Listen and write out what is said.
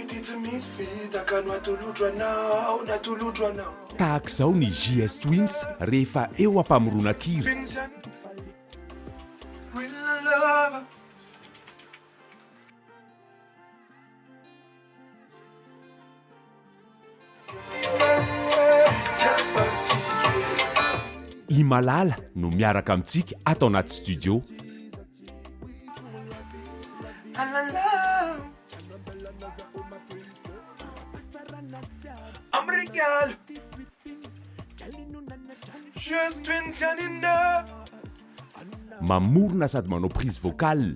Fitia tsy misy fitaka no atolotro anao, natolotro anao. Tahaka izao ny JS Twins rehefa eo am-pamoronan-kira. Real love. I Malala no miaraka amintsika ato anaty studio. Mamorona sady manao prise vocale.